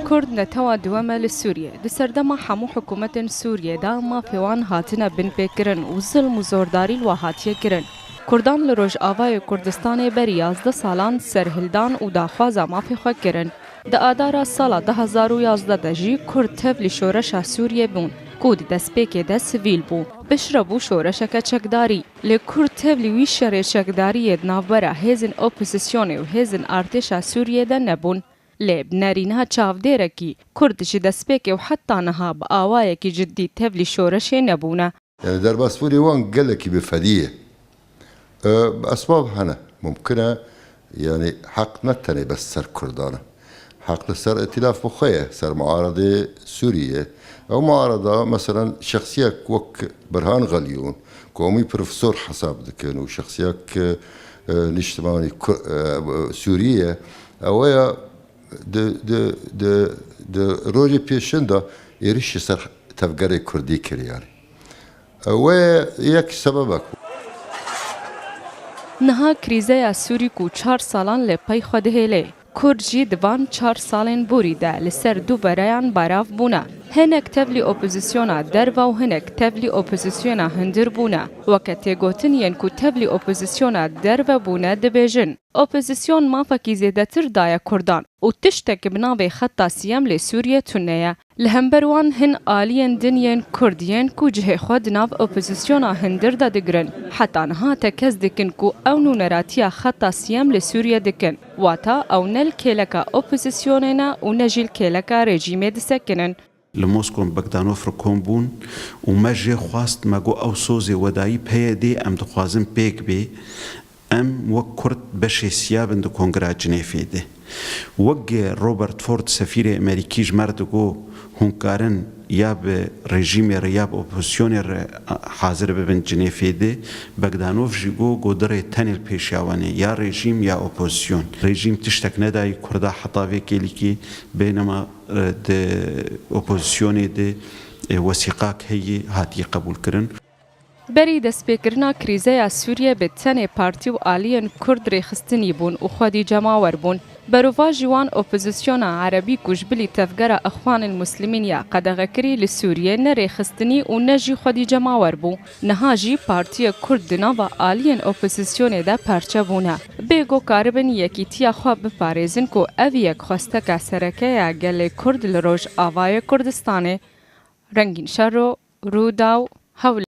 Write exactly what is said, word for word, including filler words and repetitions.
Kurd netewa duwem e li Sûriyê. Di serdema hemû hikûmetên Sûriyê de mafê wan hatine binpêkirin û zilm û zordarî li wa hatiye kirin. Kurdan li Rojavayê Kurdistanê berî yazdeh salan serhildan û daxwaza mafê xwe kirin. Di Adara sala du hezar û yazdeh de jî Kurd tevlî şoreşa Sûriyê bûn, ku di destpêkê de sivîl bû. Piştre bû şoreşeke çekdarî. Lê Kurd tevlî wî şerê çekdariyê di navbera hêzên opozîsyonê û hêzên artêşa Sûriyê de nebûn. Lê bi nerîna çavdêrekî, Kurd ji destpêkê û heta niha bi awayekî ciddî tevlî şoreşê nebûne. Yani derbasbûnê wan gelekî bi fedî ye. E, esbab hene. Mumkin e, yani heq ne tenê bes ser Kurdan e. Heq li ser îtîlaf bi xwe ye, ser muaredê Sûriyê. Ew muareda, meselen, şexsiyek wek Birhan Xeliyûn, ku hemî profesor hesab dikin û şexsiyek, e, niştimanî Ku-, e, Sûrî ye, ew ya di, di, di, di rojê pêşin de êrişî ser tevgerê Kurdî kir, yani. Ew yek sebebek bû. Niha krîzeya Sûrî ku çar salan li pey xwe dihêle, Kurd jî di van çar salên borî de li ser du bereyan barav bûne. Hinek tevlî opozîsyona derve û hinek tevlî opozîsyona hundir bûne. Weke têgotin yên ku tevlî opozîsyona derve bûne dibêjin, opozîsyon mafekî zêdetir daye Kurdan û tiştek bi navê xeta siyem lê Sûriyê tune ye. Li hember wan hin aliyên din yên Kurd yên ku cihê xwe di nav opozîsyona hundir de digirin, heta niha tekez dikin ku ew nûneratiya xeta siyem li Sûriyê dikin. Wata ew ne li kêleka opozîsyonê ne û ne jî li kêleka rejîmê disekinin. Li Moskon Bogdanov re kom bûn û me jê xwest, me got ew sozê we dayî P Y D'ê, em dixwazin pêk bê. Em wek Kurd beşê siya bin di Kongra Cinêfê de. Wek Robert Ford sefîrê Amerîkî ji me re digot, hûn karin ya bi rejîmê re ya bi opozisyonê re hazir bibin Cinêfê de. Bogdanov jî got, got di rê tenê li pêşiya we ne, ya rejîm ya opozisyon. Rejîm tiştek nedayî Kurda heta vê kêlîkî, bênema, e, di opozisyonê de, e, wesîqak heye hatiye qebûlkirin. Berî destpêkirina krîzeya Sûriyê bi tenê partî û aliyên Kurd rêxistinî bûn û xwedî cemawer bûn. Berovajî wan opozîsyona Erebî ku ji bilî tevgera Ixwanil Muslimîn ya qedexekirî li Sûriyê ne rêxistinî û ne jî xwedî cemawer bû. Niha jî partiyê Kurd di nava aliyên opozîsyonê de parçe bûne. Bêgo karibin yekîtiya xwe biparêzin ku ev yek xwesteka sereke ya gelê Kurd li Rojavayê Kurdistanê. Rengîn Şero, Rûdaw, Hewlêr.